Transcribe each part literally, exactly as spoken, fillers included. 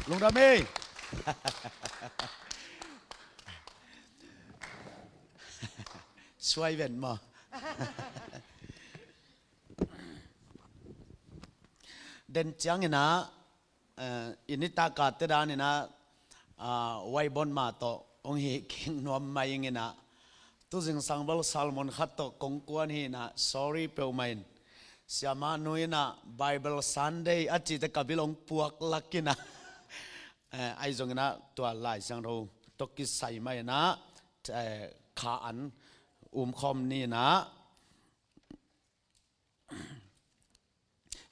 Lungdam ei. Suai ven maw. Den ciangin ah, eh, i nitak a te danin ah, ah, Waibon ma tawh hong hi kik nuam mai ing in ah, tu zingsang bel sermon khat tawh kong kuan hi in ah, sorry peuhmah in. Siamah nu in ah Bible Sunday a cihte ka bil hong puak lak in ah, eh, ahi zongin ah tua Lai Siangtho tawh kisai mah in ah, eh, kha an umkhawm ni in ah,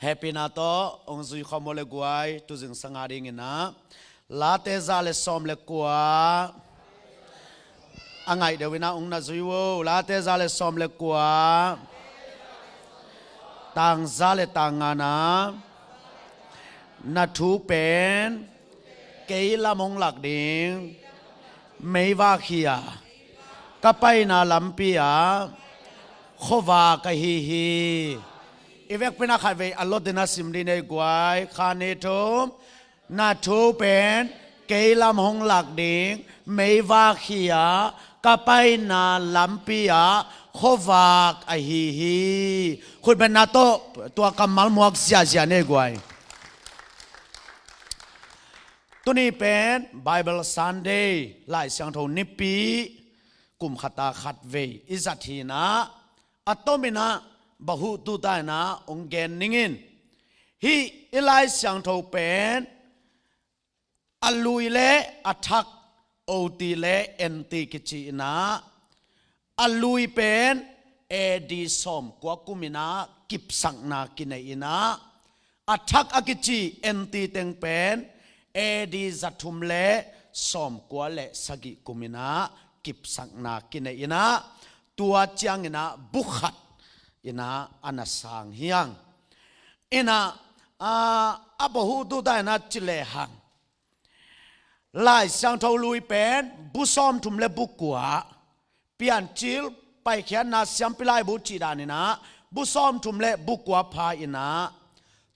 hehpihna tawh hong zui khawm uh le guai, tu zingsang a dingin ah Late za le sawm le kua. A ngaih deuh in ah hong na zui uh. Late za le sawm le kua, tang za le tang nga na. Na thu pen kei lam hong lak ding meivak hi a, ka paina lampi ah khuavak ahi hi. I vekpi in ah khatvei a lot in ah sim dih ni ei guai. Khat, nih, thum. Na thu pen kei lam hong lak ding meivak hi a, ka paina lampi ah khuavak ahi hi. Khutbetna tawh tua kammal muak ziahziah ni ei guai. Tuni pen Bible Sunday, Lai Siangtho nipi, kum khat a khatvei i zat hi in ah, a tom in ah Bahutu ta in ah hong gen ning in. Hih i Lai Siangtho pen a lui le a thak, O T le N T kici in ah, a lui pen A D sawmkua kum in ah kipsakna kinei in ah, a thak a kici N T teng pen A D zathum le sawmkua le sagih kum in ah kipsakna kinei in ah, tua ciangin ah bu khat in ah a na sang hi hang. In ah, ah, a Bahutu ta in ah ci lehang, Lai Siangtho lui pen bu sawmthum le bu kua, Piancil, Paikhiatna, Siampi Laibu cih danin ah bu sawmthum le bu kua pha in ah,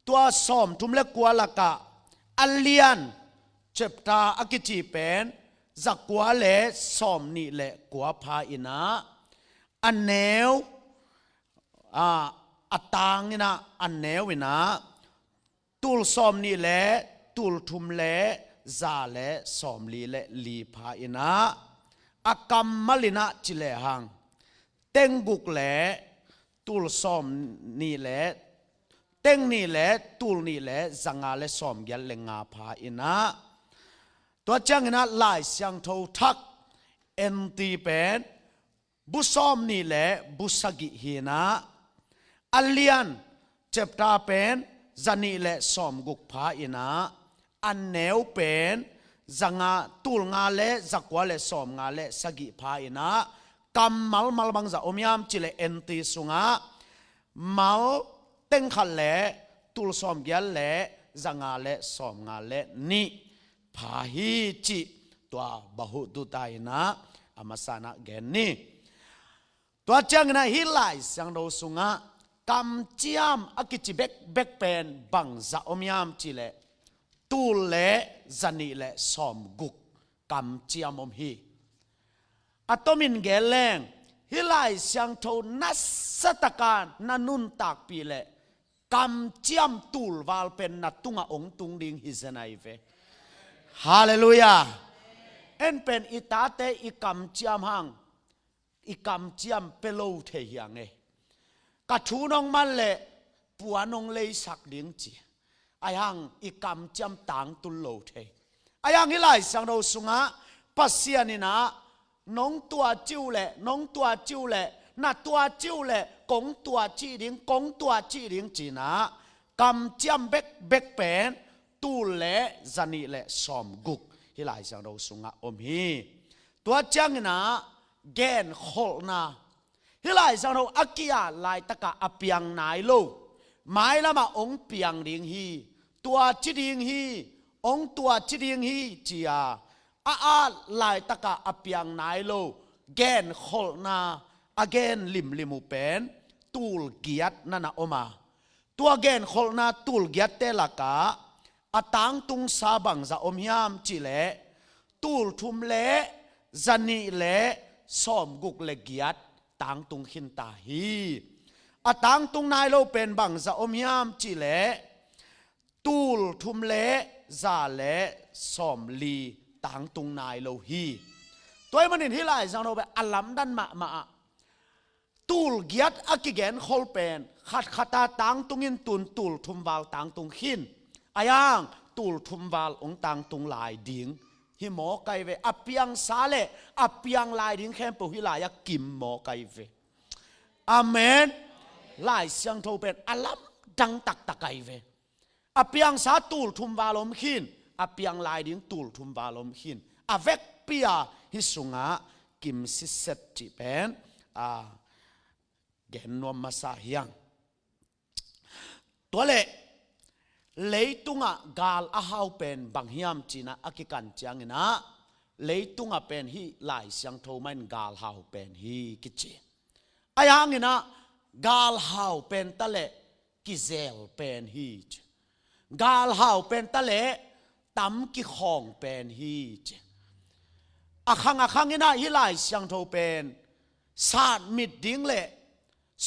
tua sawmthum le kua lakah a lian, chapter a kici pen zakua le sawmnih le kua pha in ah, a neu, ah, a tang in ah, a neu in ah, tul sawmnih le tul thum le za le sawmli le li pha in ah, a kammal in ah ci lehang, teng guk le tul sawmnih le, teng nih le tul nih le zanga le sawmgiat le nga pha in ah, tua ciangin ah Lai Siangtho thak N T pen bu sawmnih le bu sagih hi in ah, a lian, chapter pen zanih le sawmguk pha in ah, a neu pen zanga, tul nga le zakua le sawmnga le sagih pha in ah, kammal mal bangzah om hiam cih leh N T sungah mal teng khat le tul sawmgiat le zanga le sawmnga le nih pha hi cih tua Bahutu ta in ah a masa in ah gen ni. Tua ciangin ah hih Lai Siangtho sungah kamciam a kici bekbek pen bangzah om hiam cih leh tul le zanih le sawmguk kamciam om hi. A tomin gen leng, hih Lai Siangtho nasatak a na nuntakpih leh kamciam tulval pen na tungah hong tung ding hi zen ahi ve. Halleluiah. En pen i tate i kamciam hang, i kamciam pia lo thei hi hang e. Ka thu nong man leh puan nong leisak ding ci. Ahi hang i kamciam tangtun lo thei. Ahi hang hih Lai Siangtho sungah Pasian in ah nong tua cih uh leh, nong tua cih uh leh, na tua cih uh leh, kong tua cih ding, kong tua cih ding ci in ah, kamciam bekbek pen tul le zanih le sawmguk hih Lai Siangtho sungah om hi. Tua ciangin ah genkholhna, hih Lai Siangtho a ki-at laitakah a piang nai lo, mailamah hong piang ding hi, tua ci ding hi, hong tua ci ding hi ci-a a at laitakah a piang nai lo genkholhna a gen limlim uh pen tul giat na na om a, tua genkholhna tul giatte lakah a tangtungsa bangzah om hiam cihleh, tul thum le zanih le sawmguk le giat tangtung khinta hi. A tangtung nai lo pen bangzah om hiam cihleh, tul thum le za le sawmli tangtung nai lo hi. Tua ahih manin hih Lai Siangtho pen a lamdang mahmah ah, tul giat a kigen khol pen khatkhat a tangtungin tun tul thum val tangtung khin. Ahi hang tul thum val hong tangtung lai ding hi mawk ahi ve. A piangsa le a piang lai ding khempeuh hih lai-ah kim mawk ahi ve. Amen. Lai Siangtho pen a lamdang taktak ahi ve. A piangsa tul thum val om khin, a piang lai ding tul thum val om khin. A vekpi-a hih sungah kim sitset cih pen a gen nuam masa hi hang. Tua leh leitungah gal a hau pen bang hiam ci-in ah a kikan ciangin ah, leitungah pen hih Lai Siangtho mah in gal hau pen hi kici. Ahi hangin ah gal hau pen ta leh kizel pen hi ci. Gal hau pen ta leh tam kikhawng pen hi ci. A khang a khangin ah hih Lai Siangtho pen satmit ding le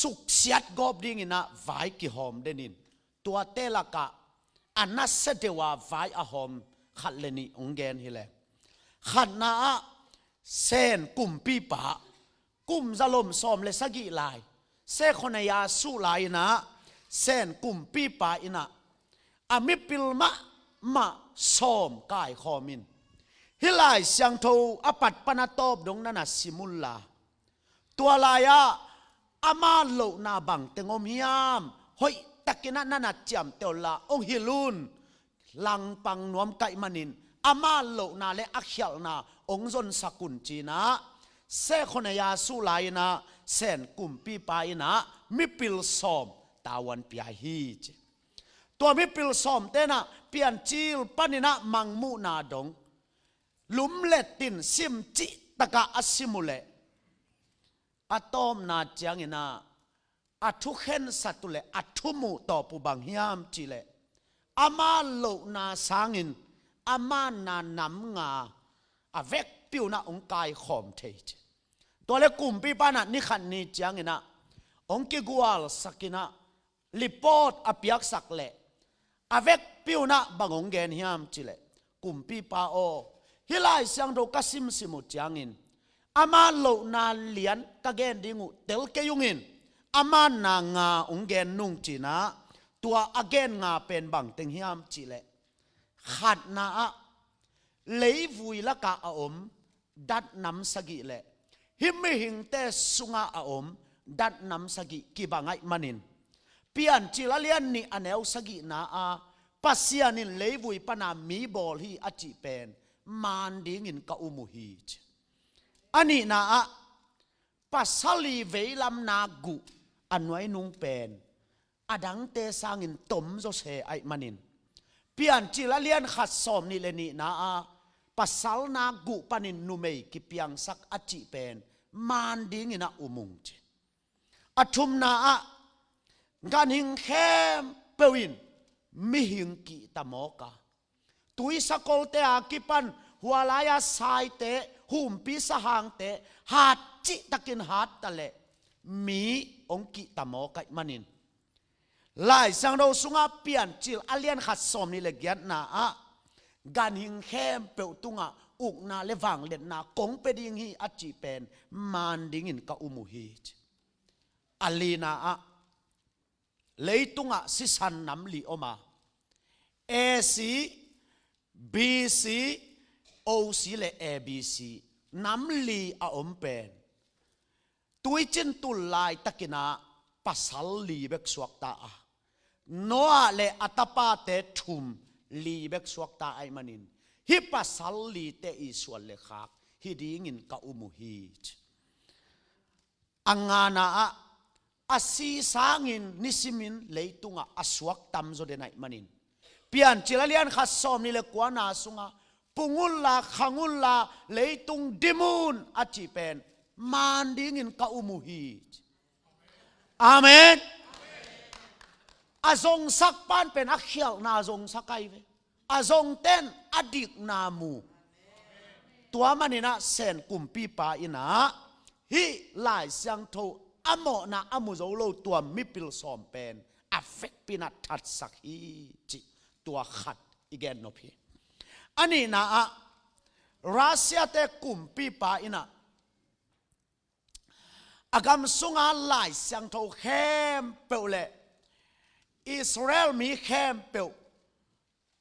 suksiat gawp dingin ah vai kihawm den in, tuate lakah a nasia deuh a vai a hawm khat le nih hong gen hi leh. Khatna ah Sen kumpipa, kum zalom sawm le sagih lai, Sekhoniah suh lai-in ah Sen kumpipa in ah a mipil mahmah sawm kaikhawm in, hih Lai Siangtho a pat pan a tawp dong na na sim un la, tua lai-ah ama lohna bangteng om hiam, hoihtakin ah na na ciamteh un la hong hilh un. Langpang nuam ka hih manin ama lohna le a khialhna hong zonsak un ci-in ah, Sekhoniah suh lai-in ah Sen kumpipa in ah mipil sawm tavuan pia hi ci. Tua mipil sawmte in ah Piancil panin ah Mangmuhna dong lumlet in sim cihtak a a sim uh leh, a tawpna ciangin ah a thu khensat uh le a thu muh tawp uh bang hiam cihleh, ama lohna sangin a manna nam nga a vekpi un ah hong kaikhawm thei ci. Tua leh kumpipa in ah ni khat ni ciangin ah hong kigualsak in ah report a piaksak leh, a vekpi un ah bang hong gen hiam cihleh, kumpipa aw, hih Lai Siangtho ka simsim uh ciangin ama lohna lian ka gen ding uh tel kei ung in, a manna nga hong gen nung ci-in ah, tua a gen nga pen bangteng hiam cihleh, khatna ah leivui lakah a om datnam sagih le hih mihingte sungah a om datnam sagih kibang ahih manin, Piancil a lian nih a neu sagihna ah Pasian in leivui pana mi bawl hi a cih pen maan dingin ka um uh hi ci. A nihna ah pasal ii veilam nak guh a nuainung pen a dangte sangin tom zaw se ahih manin, Piancil a lian khat sawm nih le nihna ah pasal nak guh panin numei kipiangsak a cih pen maan dingin ah um ung ci. A thumna ah ganhing khempeuh in mihing kihta mawk a, tuisakolte a kipan hua lai-a saite, humpi sahangte hat cihtakin hat ta leh mi hong kihta mawk ahih manin, Lai Siangtho sungah Piancil a lian khat sawm nih le giatna ah ganhing khempeuh tungah ukna le vangliatna kong pia ding hi a cih pen maan dingin ka um uh hi ci. A lina ah leitungah sisan nam li om a, A C, B C, O C le A B C nam li a om pen, tuicin tul laitakin ah pasal li bek suakta a, Noah le a tapate thum li bek suakta ahih manin, hih pasal lite ii suan le khak hi dingin ka um uh hi ci. A ngana ah a si sangin nisimin leitungah a suak tamzaw den ahih manin, Piancil a lian khat sawm nih le kuana sungah pung unla, khang unla, leitung dim un a cih pen maan dingin ka um uh hi. Amen. A zongsak pan pen a khialhna zongsak ahi ve. A zongten a dikna mu. Tua maninah Sen kumpipa innah hih Lai Siangtho a mawhna a mu zo lo tua mipil sawm pen a vekpinah thatsak hi cih tua khat i gennop hi. A nihna ah Russia-te kumpipa innah a gam sunga Lai Siangtho khempeuh le Israel mi khempeuh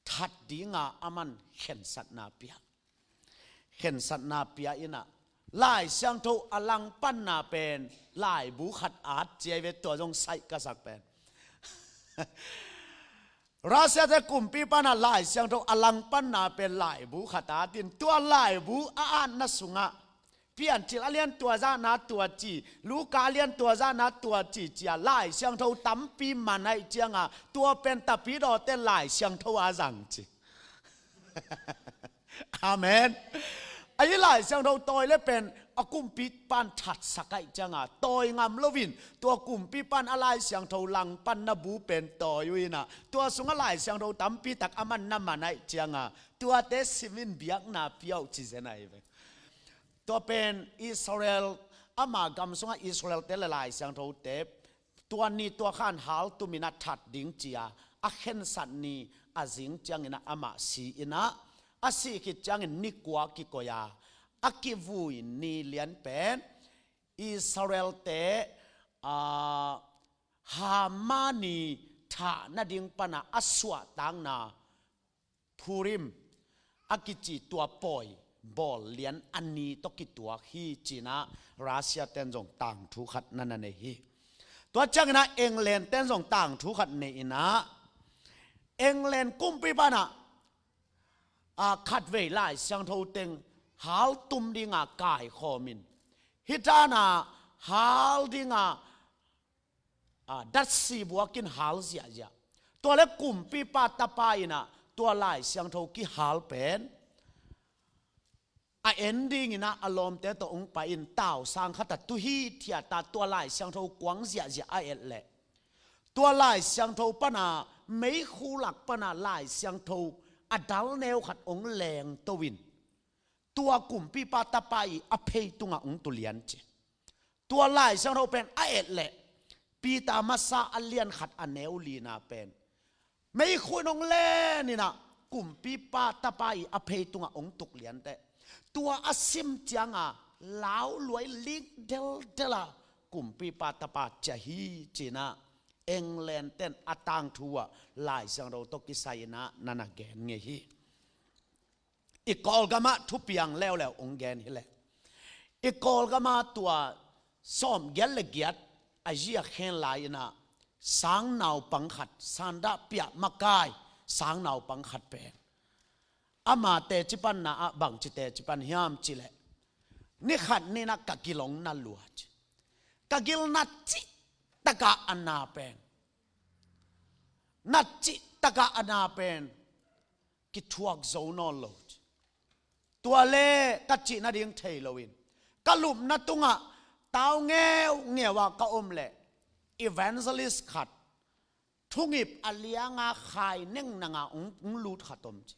that dinga aman khensatna pia. Khensatna pia innah Lai Siangtho a langpanna pen laibu khat at ciai ve, tua zong saih ka sak pen. Russia-te kumpipa innah Lai Siangtho a langpanna pen laibu khat atin, tua laibu a atna sungah Piancil a lian tua zahna tua ci, Luka a lian tua zahna tua ci cia Lai Siangtho tampi man aih cianga tua pen tapidawte Lai Siangtho a zang ci. Amen. Ahi Lai Siangtho tawi le pen a kumpipan thatsak aih cianga tawi ngam loin tua kumpipan a Lai Siangtho langpanna bu pen tawi uh innah tua sungah Lai Siangtho tampitak aman na man aih cianga tuate simin biakna pia uh ci zen ahi ve. Tua pen Israel, ama gam sungah Israel-te le Lai Siangthote tua ni tua khan haltuminah that ding cia a khensat ni a zing cianginah amah si innah a sih khit ciangin ni kua kikoih a a kivui ni lian pen Israel-te a Hamani thah nading pana a suahtakna Purim a kici tua pawi bawl lian a ni tawh kituak hi cinah Russia ten zong tangthu khat na na nei hi. Tua cianginah England ten zong tangthu khat nei innah England kumpipa innah a khatvei Lai Siangtho teng haltum dinga kaikhawmin hih dana hal dinga a, datsi buakin hal ziahziah. Tua le kumpipa tapa innah tua Lai Siangtho kihal pen a en dinginah a lawmte tawh ong pai in tausang khatah tuhi thiata tua Lai Siangtho kuang ziahziah a et leh tua Lai Siangtho pana meikhu lak pana Lai Siangtho a dal neu khat ong lengto in tua kumpipa tapa i a phei tungah ong tulian ci. Tua Lai Siangtho pen a et leh Peter masa a lian khat a neu lina pen meikhu in ong leninah kumpipa tapa i a phei tungah ong tuklian teh tua a sim cianga lauluai lik deldela kumpipa tapa cia hi cinah England ten a tangthu ah Lai Siangtho tawh kisai innah na na gen ngei hi. I Kawlgamah thupiang leuleu ong gen hileh i Kawlgamah tua sawm giat le giat a zia khen lai innah sang naupang khat sandah piah makai sang naupang khat pen ama tecipanna ah bangci tecipan hiam cileh ni khat ninah ka gil ong na lua ci. Ka gil na cih takah a na pen na cih takah a na pen kithuak zo nawn lo. Tua le ka cih nading thei loin ka lupna tungah tau ngeu ngeu ah ka om leh evangelist khat thungip a lianga khai neng nanga ung, ung lut khat om ci.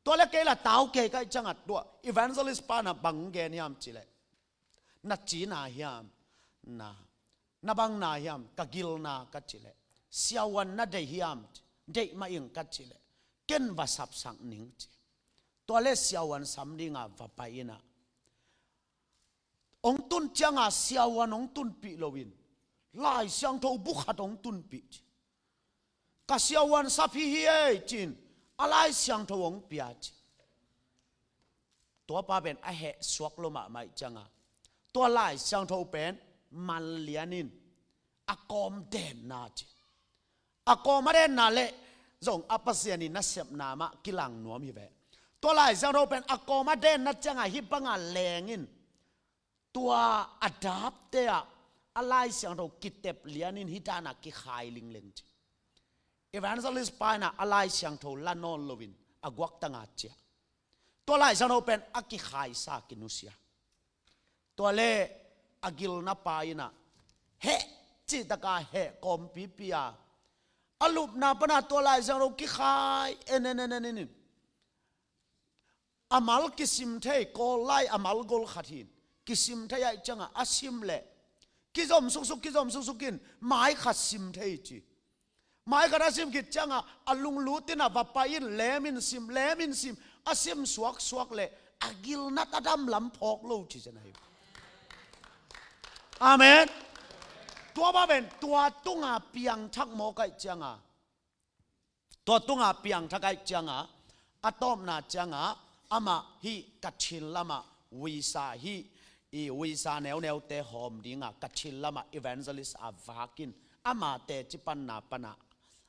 Tua le kei la tau kei ka ih ciangah tua evangelist pana bang gen hiam cileh na cina hiam na na bang na hiam ka gilna ka cileh siavuan na deih hiam deih mah ing ka cileh ken va sapsak ning ci. Tua le siavuan sam dinga va pai innah ong tun cianga siavuan ong tunpih loin Lai Siangtho bu khat ong tunpih ci. Ka siavuan sap hi hi ei cin a Lai Siangtho ong pia ci. Tuapa pen a heh suak lo mahmah ih cianga tua Lai Siangtho pen manlian in a kawm denna ci. A kawm a denna le zong a Pasian in nasepna mah kilang nuam hi ve. Tua Lai Siangtho pen a kawm a denna cianga hih banga leng in tua a dapte ah a Lai Siangtho kitep lianin hih dana kikhai lingleng ci. Evangelist pa innah a Lai Siangtho la nawn loin a guaktanga ciah. Tua Lai Siangtho pen a kikhaisa kinusia. Tua le a gilna pa innah heh cihtaka heh kawmpipi a A lupna pana tua Lai Siangtho kikhai en en en en in. A mal kisim thei, Kawl lai a mal gol khat hi in. Kisim thei ahih cianga a sim leh kizom suksuk, kizom suksuk in mai khat sim thei ci. Mai khat a sim khit cianga a lunglut in a va pai in, lem in sim, lem in sim, a sim suaksuak leh a gilnat a dam lam phawk lo ci zen ahi. Amen. Tua bang pen tua tunga piangthak mawk ahih cianga, tua tunga piangthak ahih cianga, a tawpna cianga, amah hih ka thin lamah visa hih, i visa neuneute hawm dinga ka thin lamah evangelist a vakin, ama teci panna pana,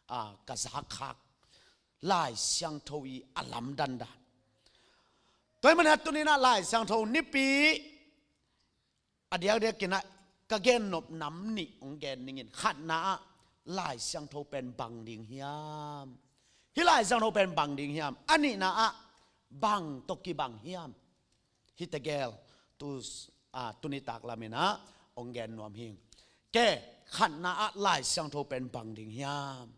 a, ka zakkhak Lai Siangtho i a lamdandan. Tua ahih manin a tuninah Lai Siangtho nipi a diakdiakinah ka gennop nam nih hong gen ningin. Khatna ah Lai Siangtho pen bang ding hiam? Hih Lai Siangtho pen bang ding hiam? A nihna ah bang tawh kibang hiam? Hih tegel tu, a, tuni taklaminah hong gen nuam hing. Ke, khatna ah Lai Siangtho pen bang ding hiam?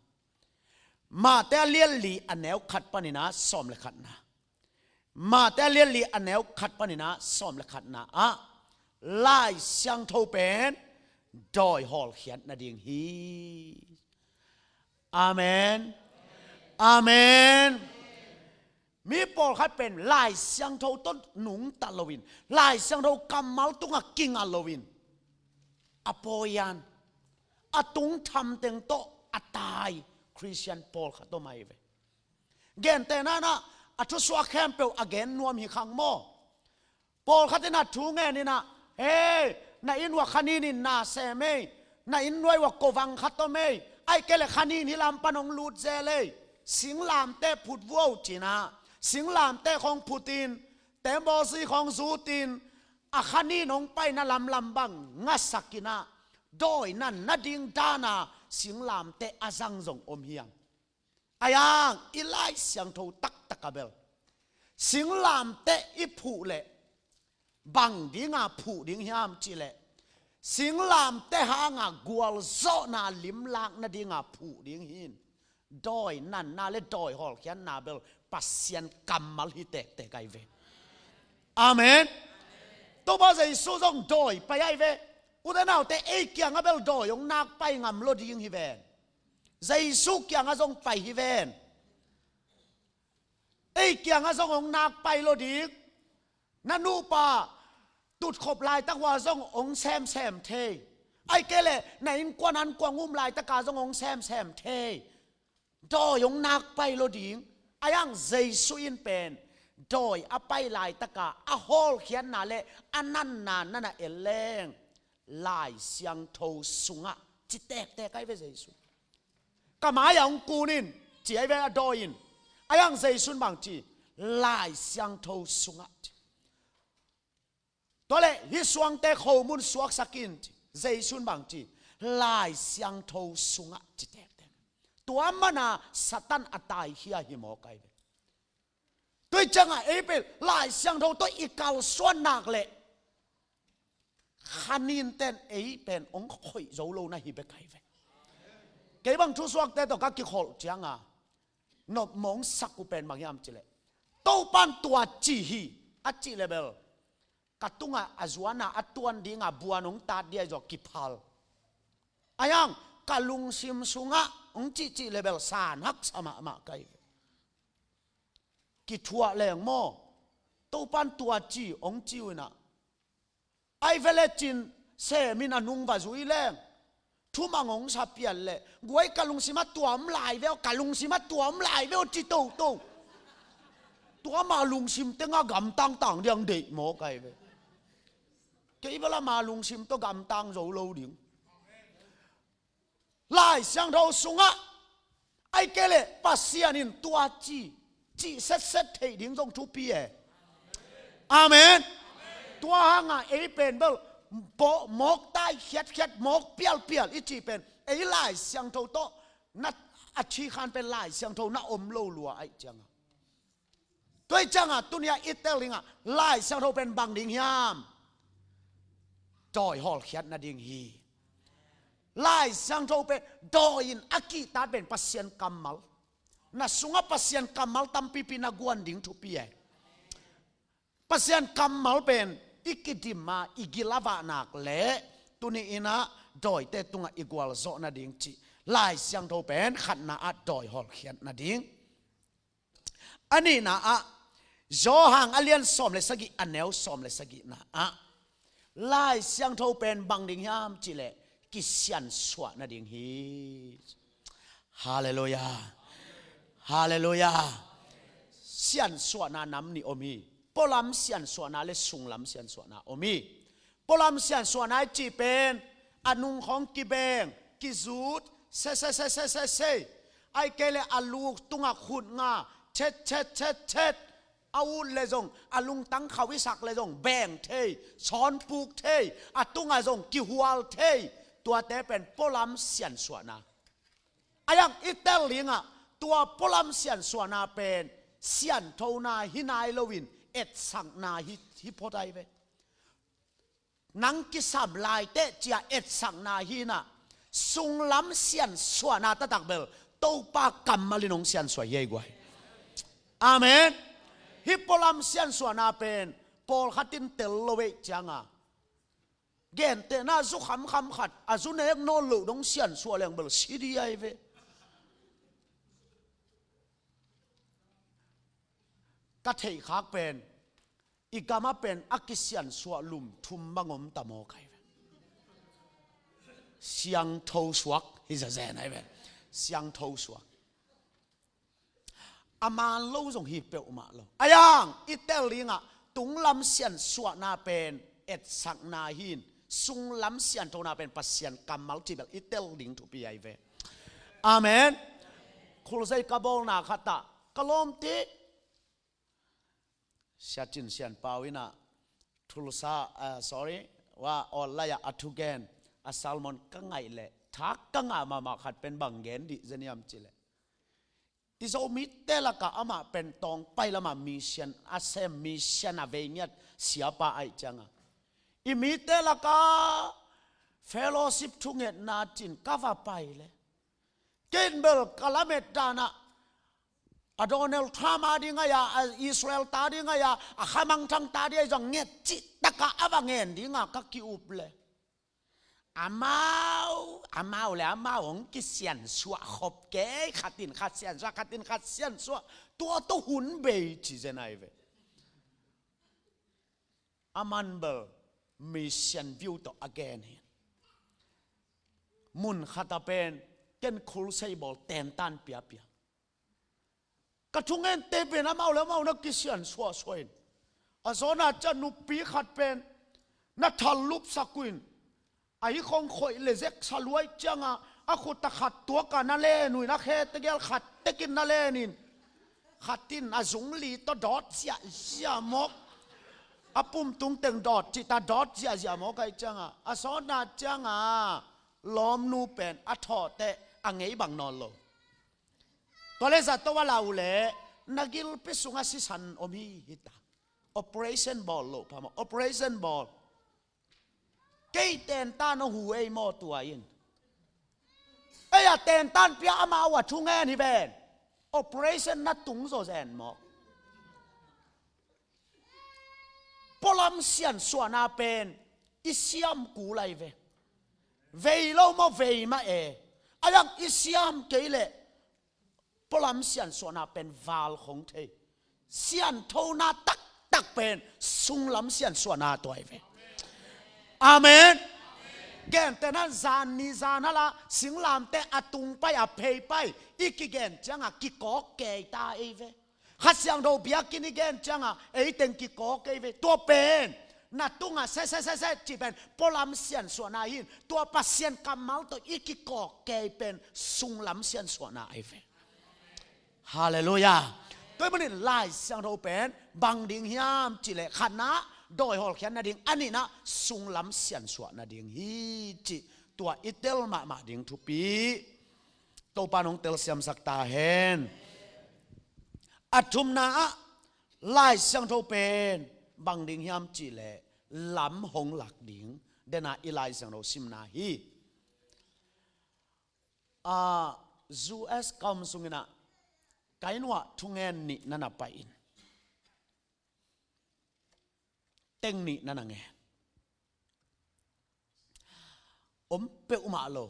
Mate a lianli a neu khat paninah sawm le khatna. Mate a lianli a neu khat paninah sawm le khatna ah Lai Siangtho pen dawi hawlkhiat nading hi. Amen. Amen. Mi pawlkhat pen Lai Siangtho tawh nungta loin, Lai Siangtho kammal tungah kinga loin, a pawian, a tungthamteng tawh a tai Khristian pawlkhat om ahi ve. Gentehna-ah a thusuak khempeuh a gen nuam hi khang maw? Pawlkhat in a thu ngen inah, "Hei, na inn uah khanin in na sem ei, na inn nuai uah kovang khat om ei, ahih kei leh khanin hih lam pan hong lut zel ei, singlamteh phut vuau," cinah singlamteh khawng phutin, tembaw zi khawng zutin, a khanin hong paina lamlam bang ngasakinah dawi nan nading dana singlamteh a zang zong om hiam? Ayang i Lai Siangtho taktak a bel singlamteh i phuh leh bang dinga phuh ding hiam cihleh, singlamteh hanga gualzawhna limlak nadinga phuh ding hi in. Dawi nanna le dawi hawlkhiatna bel Pasian kammal hi tektek ahi ve. Amen. Topa Jesu zong dawi pai ahi ve. Ute naute, ei kiangah bel dawi hong nak pai ngam lo ding hi ven. Jesu kiangah zong pai hi ven. Ei kiangah zong hong nak pai lo ding. Na nupa tutkhop laitak uah zong hong semsem thei. Ahih kei leh na innkuan ankuang um laitaka zong hong semsem thei. Dawi hong nak pai lo ding. Ayang Jesu in pen dawi a pai laitaka a hawlkhiatna le a nanna nana en leng Lai Siangtho sungah ci tektek ahi ve Jesu. Ka mai-ah hong kun in, ci ahi ve a dawi in. Ayang Jesu in bang ci? Lai Siangtho sungah ci. Tua leh hih suangte khomun suaksak in ci. Jesu in bang ci? Lai Siangtho sungah ci tektek. Tua mana Satan a taikhia hi mawk ahi ve. Tua ciangah ei pen Lai Siangtho tawh i kalsuan nak leh khanin ten ei pen hong khoih zo lo na hi bek ahi ve. Kei bang thusuakte tawh ka kikholh cianga nopmawng sak uh pen bang hiam cihleh, Topan tua ci hi a cih leh bel ka tungah a zuana a tuan dinga buan hong tat dia zawh kiphal. Ayang ka lungsim sungah hong cihcih leh bel san haksa mahmah ka hi ve. Kithuah leng maw? Topan tua ci hong ci uh inah, ai vele cin semin a nung va zui leng thumang hong sa pian leh, guai ka lungsimah tua om lai ve aw, ka lungsimah tua om lai ve aw ci toto. Tua mah lungsim tengah gamtang tang diang deih mawk ahi ve. Kei bel ama lungsim tawh gamtang zo lo ding. Lai Siangtho sungah, ahih kei leh Pasian in tua ci, cih setset theih ding zong thupi e. Amen. Tua hangah ei pen bel mawk tai khiatkhiat, mawk pialpial i cih pen ei Lai Siangtho tawh na a thikhan pen Lai Siangtho na om lo lua ahih ciangah. Tua ahih ciangah tuni-ah i tel dingah Lai Siangtho pen bang ding hiam? Dawi hawlkhiat nading hi. Lai Siangtho pen dawi in a kihtak pen Pasian kammal. Na sungah Pasian kammal tampipi na guan ding thupi e. Pasian kammal pen i kidim a i gil a vah nak leh tuni in ah dawite tungah i gualzawh nading cih Lai Siangtho pen khatna ah dawi hawlkhiat nading. A nihna ah Johan a lian sawm le sagih a neu sawm le sagihna ah Lai Siangtho pen bang ding hiam cih leh kisiansuah nading hi. Halleluiah. Halleluiah. Siansuahna nam nih om hi. Pualam siansuahna le sunglam siansuahna om hi. Pualam siansuahna i cih pen a nung khawng kibeng, kizut, se se se se se se, ahih kei leh a lu tungah khut nga, chet chet chet chet, a ut leh zong a lungtang khauh i sak leh zong beng thei, sawnpuk thei, a tungah zong kihual thei. Tuate pen pualam siansuahna. A yang i tel dingah tua pualam siansuahna pen sianthona hi nai loin etsakna hi, hi phot ahi ve. Nang kisam laiteh cia etsakna hi in ah sunglam siansuahna taktak bel Topa kammal in hong siansuah hi ei guai. Amen. Hih pualam siansuahna pen pawlkhat in tel lo ei cianga gentehna zu khamkham khat a zu nek nawn loh dong siansuah leng bel si dih ahi ve. Ka theihkhak pen i gamah pen a kisiansuah lum thum bang om ta maw kai ve. Siangtho suak hi zazen ahi ve. Siangtho suak. A man lo zong hi peuhmah lo. A yang i tel dingah tunglam siansuahna pen etsakna hi in sunglam sianthona pen Pasian kammal cih bel i tel ding thupi ahi ve. Amen. Khulzei ka bawlna khatah ka lawmte Sia Cin Sian Pau in ah Tulsa, ah, sorry, wa online ah a thugen a sermon ka ngaih leh thak ka ngah mahmah khat pen bang gen dih zen hiam cih leh i Zomite lakah amah pen tawngpai lamah mission a sem, mission a vei ngiat siapa aih cianga i mite lakah fellowship thungetna cin ka va pai leh Kei in bel ka lamet danah a Donald Trump a ding ahi a, a Israel ta ding ahi a, a khamangthang ta ding ahi zong nget cihtakah a va ngen dinga ka ki-up le amau, amau le amau hong kisiansuah khop kei, khat in khat siansuah, khat in khat siansuah, tua tawh hun bei ci zen ahi ve. A man bel mission view tawh a gen hi. Mun khat a pen ken khulsei bawl tentan piapia ka thungente pen amau le amau na kisiansuahsuah in a zawna cia nupi khat pen na thal lupsak uh in a hi khong khoih le zek sa luai cianga a khut a khat tuaka na len uh in a khe tegel khat tekin na lenin khat in a zungli tawh dawt ziahziah mawk a pumtung teng dawt cihta dawt ziahziah mawk ahi cianga a sawtna cianga lawmnu pen a thawhteh a ngei bang nawn lo. Tua le zato a lau le na gilpi sunga sisan om hi hita. Operation bawl loh phamawh, operation bawl. Kei tentan a hu ei maw tua in. Ei a tentan pia amau a thungen hi ven. Operation na tung zaw zen maw? Pualam siansuahna pen i siam kul ahi ve. Vei lo maw vei mah e. A yang i siam kei leh pualam siansuahna pen val khong thei. Sianthona taktak pen sunglam siansuahna tua hi ve. Amen. Gentehna zan ni zan hala singlamte a tung pai a phei pai i kigen cianga kikawk kei ta ei ve. Kha Siangtho biakinn i gen cianga eiteng kikawk ei ve. Tua pen na tunga sesesese cih pen pualam siansuahna hin tua Pasian kammal tawh i kikawk kei pen sunglam siansuahna ahi ve. Halleluiah. Tua hi manin Lai Siangtho pen bang ding hiam cihleh khatna dawi hawlkhiat nading a nihna sunglam siansuah nading hi cih tua i tel mahmah ding thupi. Topa nong telsiamsak ta hen. A thumna ah Lai Siangtho pen bang ding hiam cihleh lam hong lak ding dena i Lai Siangtho simna hi. Ah, U S ka om sungin ah, ka inn uah thungen nih na na pai in, teng nih na na ngen. Om peuhmah lo,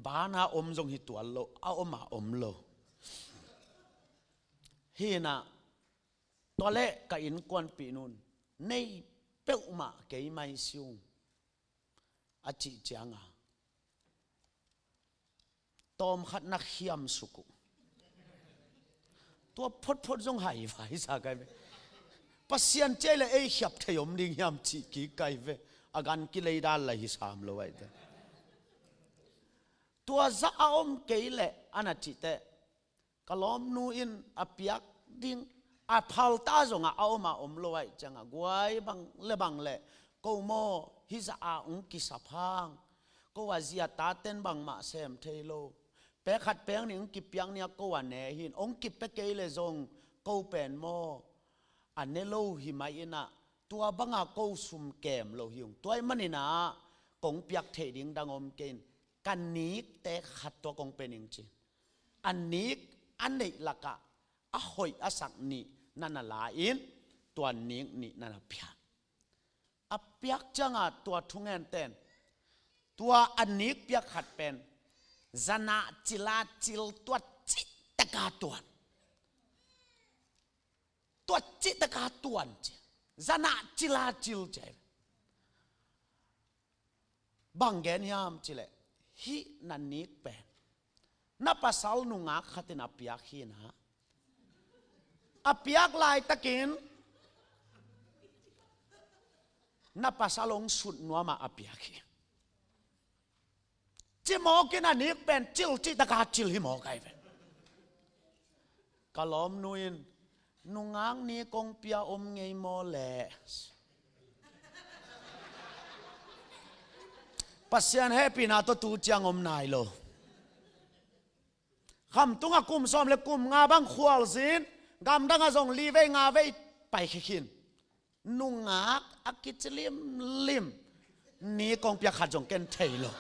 bana om zong hi tuan lo, a om a om lo. Hi in ah, tua leh ka innkuanpih nu'n, nei peuhmah kei mai siung, a cih ciang a, tawmkhat na khiam suk uh. Tua photphot zong hai vai sa kai ve. Pasian ciai le ei khiap thei om ding hiam cih kik kai ve. A gan kilei dan la hi sam lo ai te. Tua zah a om kei leh a na cih teh, ka lawmnu in a piak ding, a phalta zong ah a om a om lo ai ciang a, guai bang le bang leh, ko maw, hih zah a ong kisap hang, ko a zia taten bangmah sem thei lo, pek khat pek nih ong kipiak nia ko a ne hi in, ong kipia kei leh zong ko pen maw, a ne lo hi mai in ah, tua bang a ko sum kem lo hi ung. Tua ahih manin ah, kong piak theih ding dang om kei in, ka nikte khat tua kong pia ning ci. A nik a neih lak ah a hoih a sak nih na na la in, tua nik nih na na pia. A piak ciang a tua thungen ten, tua a nik piak khat pen, zan ah cil a cil, tua cih tak a tuan. Tua cih tak a tuan ci. Zan ah cil a cil ci. Bang gen hiam cih leh, hih na nik pen, na pasal nungak khat in a piak hi in ah, a piak laitakin na pasal ong sut nuam ah a piak hi. Ci mawk in a nik pen cil cih tak a cil hi mawk ai ve. Ka lawmnu in, nungak nik kong pia om ngei maw leh? Pasian hehpihna tawh tu ciang om nai lo. Khamtung ah kum sawm le kum nga bang khualzin, gamdang ah zong li vei nga vei paikhia khin. Nungak a kici limlim, nik kong pia khat zong ken thei lo.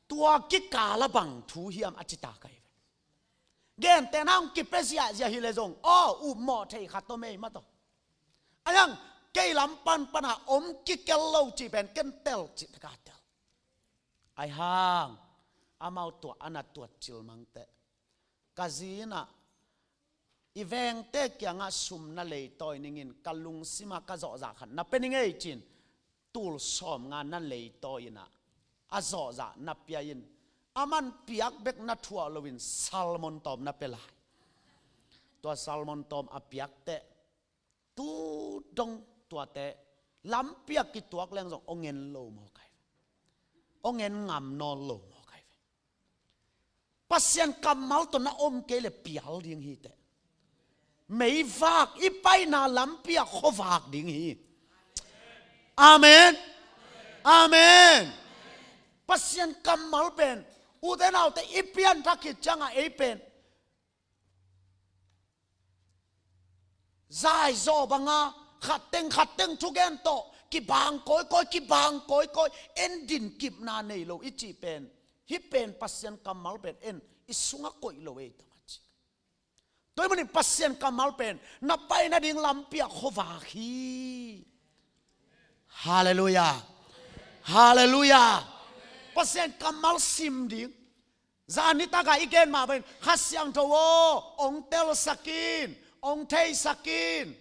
Tua kikal ah bang thu hiam a ci ta kai ve. Gentehna ong kipia ziahziah hi leh zong, aw, upmawh thei khat tawh mei mah tawh. Ahi hang, kei lam panpan a om kikel lo cih pen ken tel cih tak a tel. Ahi hang, amau tua a na tuat cil mang teh, ka zi in ah, i vengte kiangah sum na leitawi ning in, ka lungsim ah ka zawhzah khat na pia ning ei ci in, tul sawmnga na leitawi in ah, a zawhzah na pia in, aman piak bek na thuah lo in salmon tawm na pia lai. Tua salmon tawm a piak teh, tu dong tuate lampi ah kituak leng zong ong en lo mawk ai ve. Ong en ngam nawn lo mawk ai ve. Pasian kammal tawh na om kei leh pial ding hi teh. Meivak, i paina lampi ah khuavak ding hi. Amen. Amen. Pasian kammal pen, ute naute, i pianthak khit ciang a ei pen zaizaw bang a, khat teng khat teng thugen tawh kibang kawikawi, kibang kawikawi, en din kipna nei lo i cih pen, hih pen Pasian kammal pen en i sungah koih lo ei tam a ci. Tua ahih manin Pasian kammal pen na pai nading lampi ah khuavak hi. Halleluiah. Halleluiah. Pasian kammal sim ding. Zan nitak a i gen mah bangin, Kha Siangtho aw, ong telsak in, ong theisak in,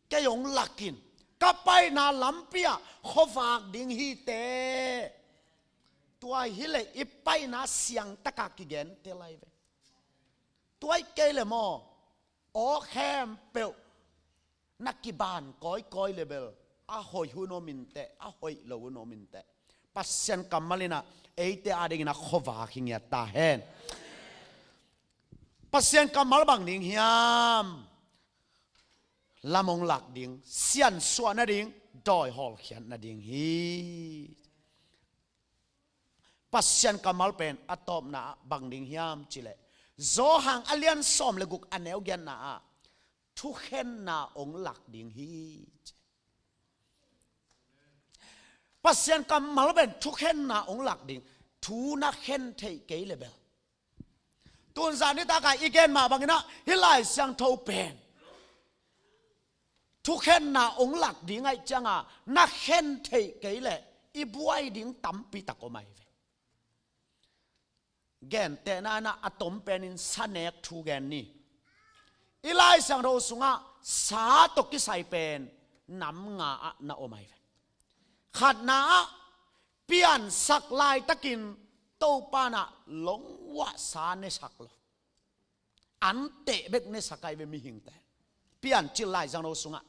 kei ong lak in, ka paina lampi ah khuavak ding hi teh. Tua hi leh i paina siangtak a kigentel lai ve. Tua hi kei leh maw, aw khempeuh na kiban kawikawi leh bel, a hoih hun om in teh, a hoih lo hun om in teh, Pasian kammal in ah eite adingin a khuavak hi ngiat ta hen. Pasian kammal bang ding hiam? Lam ong lak ding, siansuah nading, dawi hawlkhiat nading hi. Pasian kammal pen a tawpna ah bang ding hiam cih leh, Johan a lian sawm le guk a neu giatna ah thukhenna ong lak ding hi. Pasian kammal pen thukhenna hong lak ding. Thu na khen theih kei le bel. Tun zan nitak a i gen mah bangin ah hih Lai Siangtho pen thukhenna hong lak ding ahih cianga na khen theih kei le i buai ding tampi tak om ahi ve. Gentehna in ah a tom penin sa nek thu gen ni. I Lai Siangtho sungah sa tawh kisai pen nam nga ah na om ahi ve. Khatna ah piansak laitakin Topa in ah lungua sa nesak lo. Anteh bek nesak ahi ve mihingte. Piancil Lai Siangtho sungah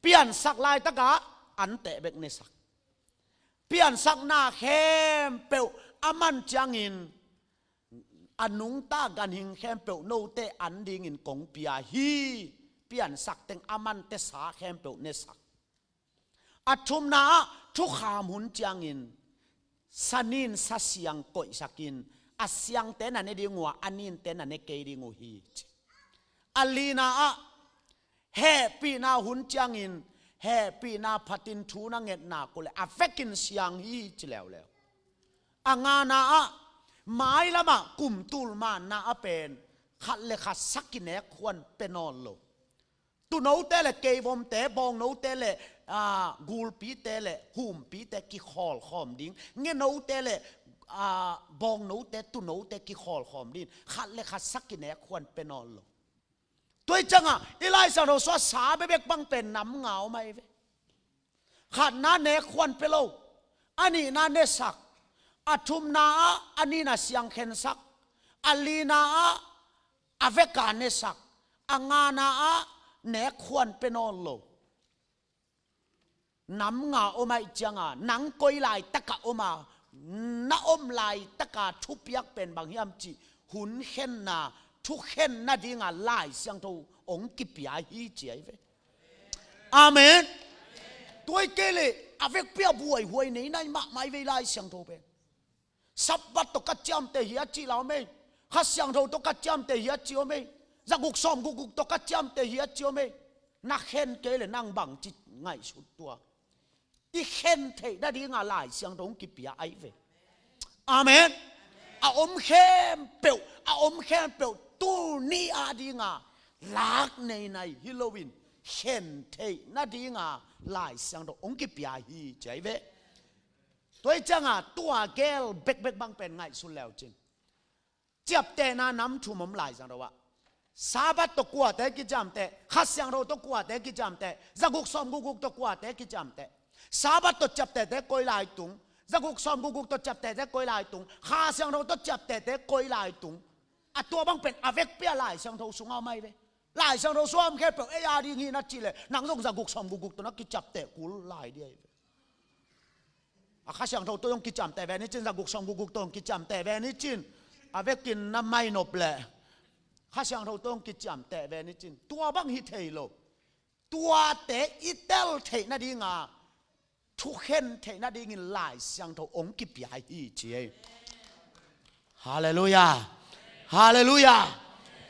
piansak laitakah anteh bek nesak. Piansakna khempeuh a man ciangin a nungta ganhing khempeuh note an dingin kong pia hi. Piansak teng a mante sa khempeuh nesak. A thumna ah thukham hun ciangin sa nin sa siang koihsakin a siangte na ne ding uh a, a ninte na ne kei ding uh hi ci. A lina ah hehpihna hun ciangin hehpihna phatin thu na ngetna uh le a vekin siang hi ci leuleu. A ngana ah mailamah kum tul manna a pen khat le khat sa kinek huan pe nawn lo. Tunote le keivomte, bawngnote le, aa, gulpite le humpite kikhawlkhawm ding, ngenote le, aa, bawngnote, tunote kikhawlkhawm ding, khat le khat sa kinek huan pe nawn lo. Tua hi ciangah i Lai Siangtho sungah sa bekbek bang pen nam nga om ahi ve. Khatna nek huan pe lo, a nihna nesak, a thumna ah a nina siang khensak, a lina ah a veka nesak, a ngana ah nek huan pe nawn lo. Nam nga om ahih cianga nang koi laitaka om a, na om laitaka thupiak pen bang hiam cih hun khenna, thukhen nadinga Lai Siangtho hong kipia hi ci ahi ve. Amen. Tua hi kei leh a vekpi a buaihuai nei nai mahmah ahi ve Lai Siangtho pen. Sabbath tawh ka ciamteh hi a cih la om ei. Kha Siangtho tawh ka ciamteh hi a cih om ei. Zaguk sawm gukguk tawh ka ciamteh hi a cih om ei. Na khen kei leh nang bangci ngaihsut tua. I khen theih nadinga Lai Siangtho hong kipia ahi ve. Amen. A om khempeuh, a om khempeuh tuni adinga lak neinai hi loin khen theih nadinga Lai Siangtho hong kipia hi ci ahi ve. Tua hi cianga tua gel bekbek bang pen ngaihsun leu cin. Ciaptehna nam thum om Lai Siangtho ah. Sabbath tawh kuate kiciamteh, Kha Siangtho tawh kuate kiciamteh, zaguk sawm gukguk tawh kuate kiciamteh. Sabbath tawh ciaptehte koi lai tung, zaguk sawm gukguk tawh ciaptehte koi lai tung, Kha Siangtho tawh ciaptehte koi lai tung. A tua bang pen a vekpi a Lai Siangtho sungah om ahi ve. Lai Siangtho sungah om khempeuh ei ading hi na cih leh nang zong zaguk sawm gukguk tawh na kiciapteh kul lai ding ahi ve. A Kha Siangtho tawh zong kiciamteh ve ni cin, zaguk sawm gukguk tawh zong kiciamteh ve ni cin. A vekin na mainop leh Kha Siangtho tawh zong kiciamteh ve ni cin. Tua bang hi thei lo. Tuate i tel theih nadinga, thukhen theih nadingin Lai Siangtho hong kipia hi ci ei. Halleluiah. Halleluiah.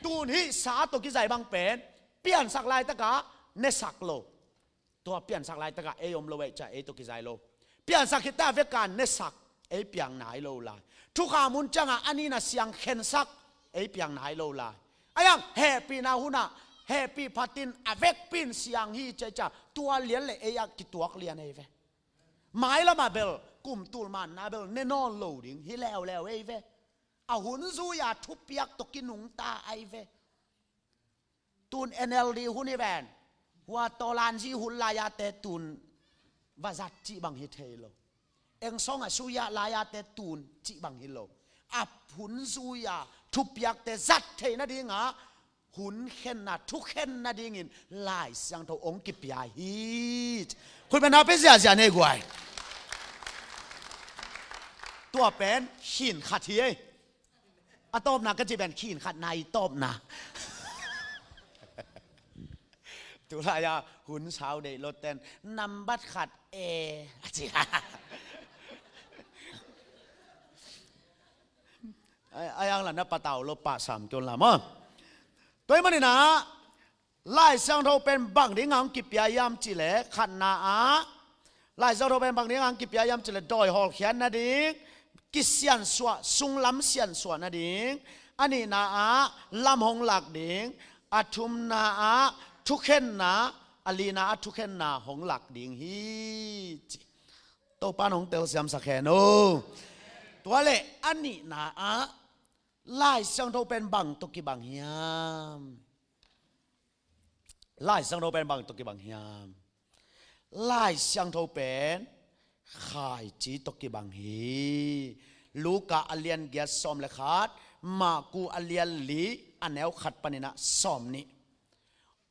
Tun hih sa tawh kizai bang pen piansak laitaka nesak lo. Tua piansak laitaka ei om lo ei ca ei tawh kizai lo. Piansak khit a veka nesak ei piang nai lo lai. Thukham hun cianga a nina siang khensak ei piang nai lo lai. A yang hehpihna hunah hehpih phatin a vekpin siang hi ci ei ca tua lian le ei a kituak lian ei ve. Mailamah bel kum tul manna bel ne nawn lo ding hi leuleu ei ve. A hun zui-a thupiak tawh kinungta ahi ve. Tun N L D hun hi ven. Hua tawlanzi hun lai-ate tun va zat cih bang hi thei lo. Eng song a suya lai-ate tun cih bang hi lo. A hun zui-a thupiakte zat theih nadinga hun khenna, thukhen nadingin Lai Siangtho hong kipia hi. Khut beng na pe ziazia nei guai. Tua pen khin khat hi ei. A tawpna ka ci pen khin khat na i tawpna. Tulai-a hun sau deih loten nambat khat e a ci. A yang la na patau lo pah sam kion la maw. Tua hi maninah Lai Siangtho pen bang dinga hong kipia hiam cih leh khatna ah Lai Siangtho pen bang ding ang kipia hiam cih leh dawi hawlkhiat nading, kisiansuah, sunglam siansuah nading, a nihna ah lam hong lak ding, a thumna ah thukhenna, a lina ah thukhenna hong lak ding hi ci. Topa'n hong telsiamsak hen aw. Tua leh a nihna ah Lai Siangtho pen bang tawh kibang hiam? Lai Siangtho pen bang tawh kibang hiam? Lai Siangtho pen khaici tawh kibang hi. Luka a lian giat sawm le khat, Marku a lian li a neu khat panin ah sawm nih.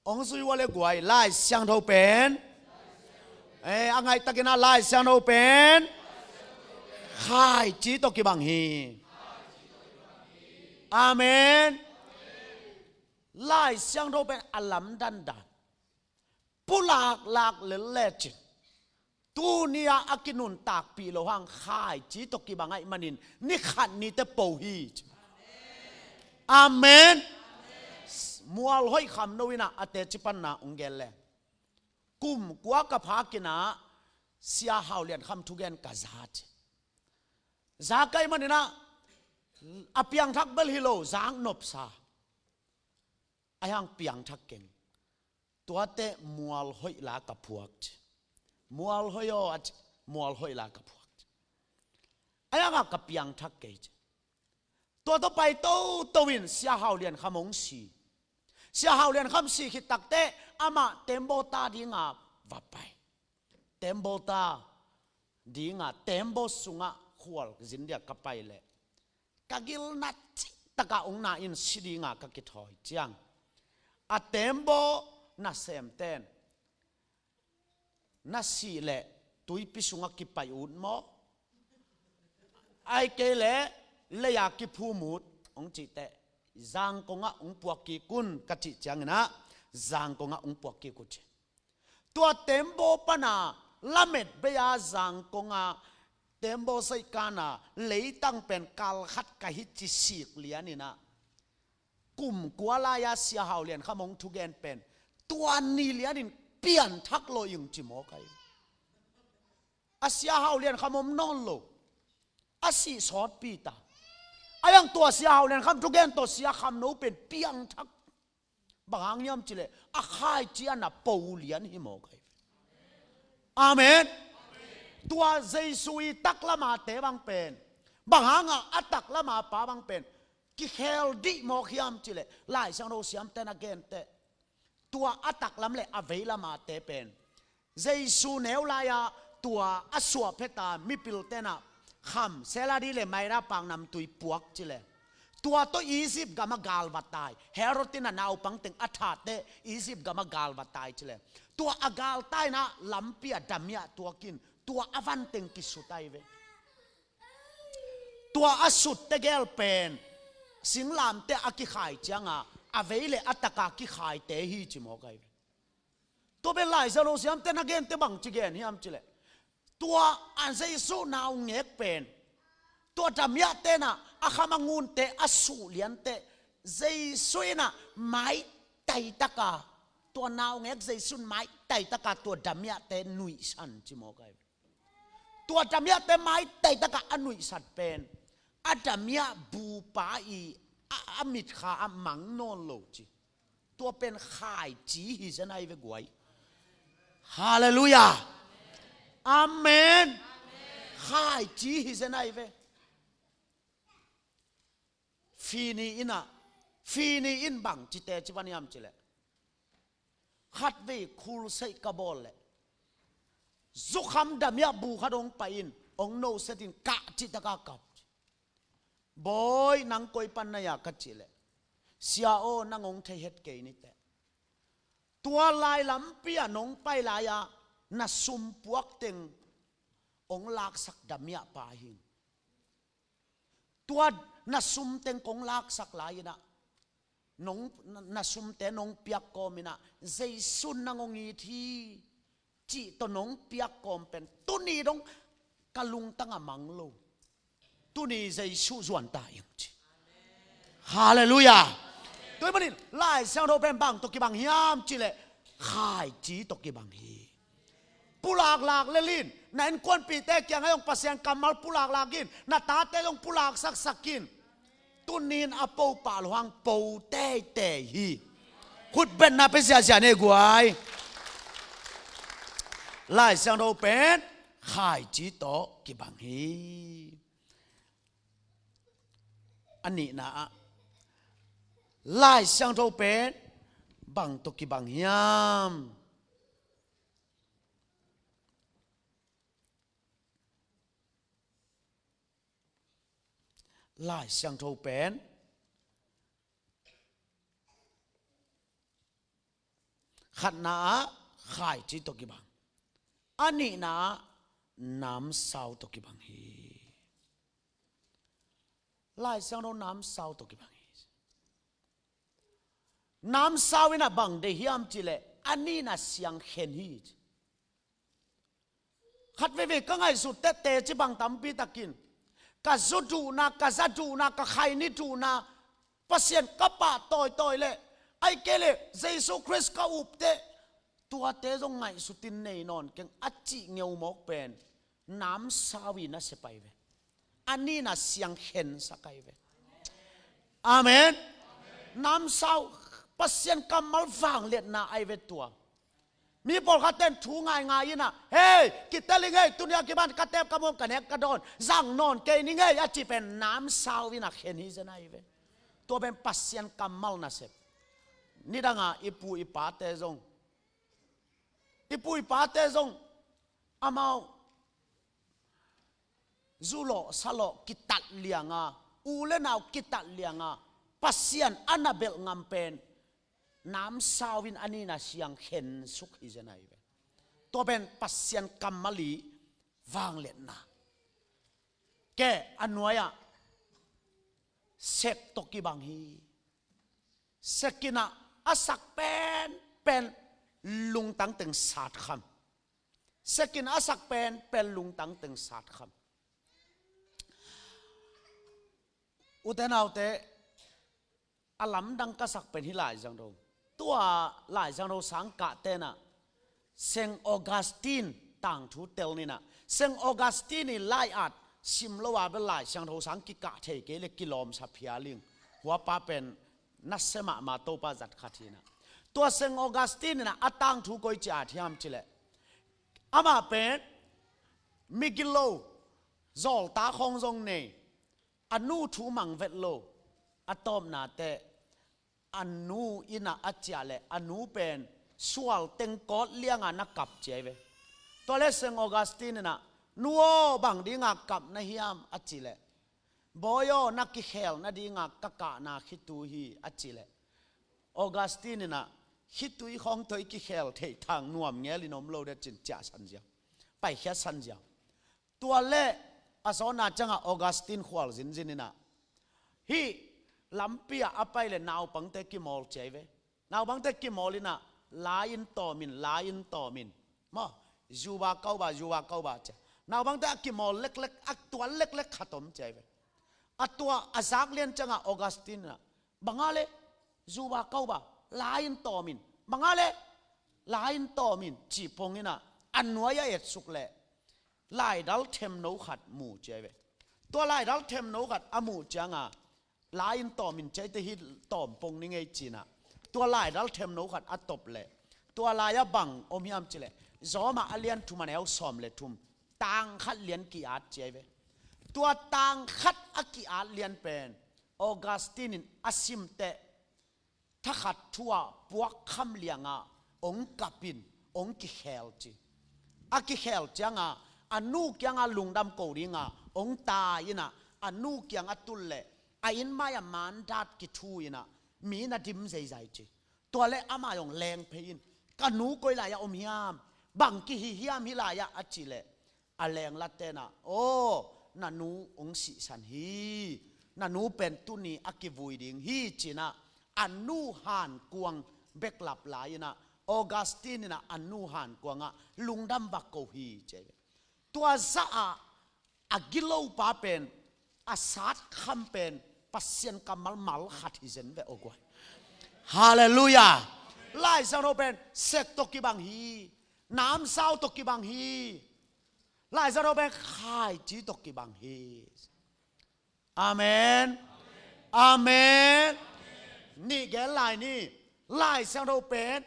Hong zui ua le guai, Lai Siangtho pen, eh, a ngaihtakin ah Lai Siangtho pen khaici tawh kibang hi. Amen. Lai Siangtho pen a lamdang dan, pulaklak lel lecin, tuni-ah a kinuntakpih loh hang khaici tawh kibang ahih manin ni khat ni teh po hi. Amen. Mualhoih Khamno in ah a teci panna hong gen leh, kum kua ka phak in ah Sia Hau Lian Kham thugen ka za ci. Za ka hih manin ah a piangthak bel hi lo, zak nopsa, a hang piangthak keng. Tua teh mualhoih la ka phuak ci. Mualhoih aw, a ci, mualhoih la ka phuak ci. A hang a ka piangthak kei ci. Tua tawh pai toto in Sia Hau Lian Kham hong si. Sia Hau Lian Kham si khit tak teh amah tembaw ta dinga va pai. Tembaw ta dinga, tembaw sungah khualzin dia ka pai leh, ka gilna cih takah hong na in si dinga ka kithawi ciang, a tembaw nasemte'n, na sih leh tuipi sungah kipai ut maw, ahih kei leh lei-a kiphum ut, hong cih teh, Zangkong ah hong puak kik un ka cih ciangin ah, Zangkong ah hong puak kik uh ci. Tua tembaw pana lamet bei-a Zangkong ah tembaw saih kan a leitang pen kal khat ka hi ci sik lian in ah, kum kua lai-a Sia Hau Lian Kham hong thugen pen tua ni lianin pianthak lo ing ci mawk ahi. A Sia Hau Lian Kham om nawn lo, a sih sawtpi ta. A hang tua Sia Hau Lian Kham thugen tawh Sia Khamno pen piangthak. Bang hang hiam cih leh a khaici a na po lian hi mawk ahi. Amen. Tua Jesu i taklamate bang pen, bang hangah a taklama pa bang pen kikhel dih mawk hiam cih leh, Lai Siangtho siamte'n a gen teh, tua a taklam leh a veilamate pen Jesu neu lai-a tua a suahphet a mipilte'n ah kham, selari leh maira, paknamtui puak ci leh, tua tawh Egypt gam ah gal va tai. Herod in a naupang teng a that teh Egypt gam ah gal va tai ci leh, tua a galtaina lampi ah damiah tuak in tua a van teng kisut ahi ve. Tua a sut tegel pen singlamteh a kikhai cianga a vei leh a taka kikhaite hi ci mawk ahi ve. Tua pen Lai Siangtho siamte'n a gente bangci gen hiam cih leh, tua a Jesu naungek pen, tua damiahte'n ah a kham a ngunte a suh lian teh, Jesu in ah maitai taka, tua naungek Jesu in maitai taka tua damiahte nuihsan ci mawk ahi ve. Tua damiahte maitai taka a nuihsan pen, a damiah bupa i a, a mitkha ah mang nawn lo ci. Tua pen khaici hi zen ahi ve guai. Halleluiah. Amen. Khaici hi zen ahi ve. Fini in ah, Fini in bangci teci pan hiam cih leh, khatvei khulseih ka bawl leh, zukham damiah bu khat hong pai in, hong noset in kah cih taka kap. Bawi, nang koi pan na hia ka cih leh, Sia aw, nang hong thei het kei ni teh. Tua lai lampi ah nong pai lai-a na sum puak teng hong laksak damiah pa hi ing. Tua na sum teng kong laksak lai-in ah, nong, na, na sumte nong piak kawm in ah, Jesu in nang hong it hi, cih tawh nong piak kawm pen tuni dong ka lungtang ah mang lo. Tuni Jesu zuan ta ing ci. Halleluiah. Tua ahih manin Lai Siangtho pen bang tawh kibang hiam cih leh, khaici tawh kibang hi. pulaklak lel in. Na innkuanpihte kiangah zong Pasian kammal pulaklak in. Na tate zong pulaksaksak in. Tuni-in a po pah loh hang po teitei hi. Khutbetna pia ziahziah ni ei guai. Lai Siangtho pen khaici tawh kibang hi. A nihna ah, Lai Siangtho pen bang tawh kibang hiam? Lai Siangtho pen khatna ah khaici tawh kibang, a nihna ah namsau tawh kibang hi. Lai Siangtho namsau tawh kibang hi. Namsau in a bang deih hiam cih leh a nin a siang khen hi. Khat veivei ka ngaihsut teh teci bang tampi takin ka zu duhna, ka za duhna, ka khaini duhna, Pasian ka pah tawitawi leh, ahih kei leh Jesu Khrist ka up teh tuate zong ngaihsutin nei nawn keng a cih ngeumawk pen namsau in a sep ahi ve. A nin a siang khensak ahi ve. Amen. Namsau, Pasian kammal vangliatna ahi ve tua. Mi pawlkhat ten thu ngaingai in a, "Hei, kitel ing ei, tuni a kipan ka tep ka muam ka nek ka dawn, zang nawn kei ning ei," a cih pen namsau in a khen hi zen ahi ve. Tua pen Pasian kammal nasep. Nidang a i pu i pate zong, i pu i pate zong amau zu lawh sa lawh kitat liang a, u le nau kitat liang a, Pasian a na belh ngam pen namsau in a nin a siang khensuk hi zen ahi ve. Tua pen Pasian kammal i vangliatna. Ke a nuai ah sek tawh kibang hi. Sek in a, a sak penpen lungtang teng sat kham. Sek in a sak penpen lungtang teng sat kham. Ute naute, a lamdang ka sak pen hih Lai Siangtho. Tua Lai Siangtho sang kahte in a, Saint Augustine tangthu tel ni in a. Saint Augustine i lai-at sim lo a bel Lai Siangtho sang kikah thei kei leh kilawmsa phial ing. Huapa pen nasia mahmah, Topa zat khat hi in a. Tua Saint Augustine in a, a tangthu koici at hiam cih leh, amah pen migilo, zawlta khawng zong nei, a nu thu mang vet lo, a tawpna teh a nu in a a ciah leh a nu pen sual teng kawt liang a na kap ci ahi ve. Tua leh Saint Augustine in a, "Nu aw, bang ding a kap na hiam?" a cih leh, "Bawi aw, na kikhel nading a ka kahna khitui hi," a cih leh Augustine in a, "Khitui khawng tawh i kikhel theih thang nuam ngel in om lo ding," a ci in ciahsan ziau, paikhiatsan ziau. Tua leh a zawhna ciang a Augustine khual zinzin in a, hih lampi ah a pai leh naupangte kimawl ci ahi ve. Naupangte kimawl in a, "Lai in tawm in, lai in tawm in. Maw, zuba kauba, zuba kauba," ci a. Naupangte a kimawl leklek, a tual leklek khat om ci ahi ve. A tua a zak lian ciang a Augustine in a, "Bang a leh, zuba kauba, lai in tawm in. Bang a leh, lai in tawm in," cih pong in a, a nuai a etsuk leh laidal themno khat mu ci ahi ve. Tua laidal themno khat a muh ciang a, "Lai in tawm in," ci ahi teh, "Hih tawm pong ning ei," ci in a, tua laidal themno khat a top leh, tua lai ah bang om hiam cih leh, Zawma a lian thum, a neu sawm le thum, tang khat lian ki-at ci ahi ve. Tua tang khat a ki-at lian pen Augustine in a sim teh, thakhat thu ah puakkham liang a hong kap in hong kikhel ci. A kikhel ciang a, a nu kiang a lungdam ko ding a hong tai in a, a nu kiang a tul leh a inn mai ah mandat kithu in a, mi na dim zeizai ci. Tua leh amah zong leng phei in, "Ka nu koi lai ah om hiam? Bang kihi hiam hih lai ah?" a cih leh, a lenglatte in a, "Aw, na nu hong sihsan hi. Na nu pen tuni a kivui ding hi," ci in a, a nu hankuang beklap lai in a, Augustine in a, a nu hankuang ah lungdam va ko hi ci ahi ve. Tua zah a, a gilopa pen, a sat kham pen Pasian kammal mal khat hi zen ve aw guai. Halleluiah. Lai Siangtho pen sek tawh kibang hi. namsau tawh kibang hi. Lai Siangtho pen khaici tawh kibang hi. Amen. Amen. Nih gen lai ni. Lai Siangtho pen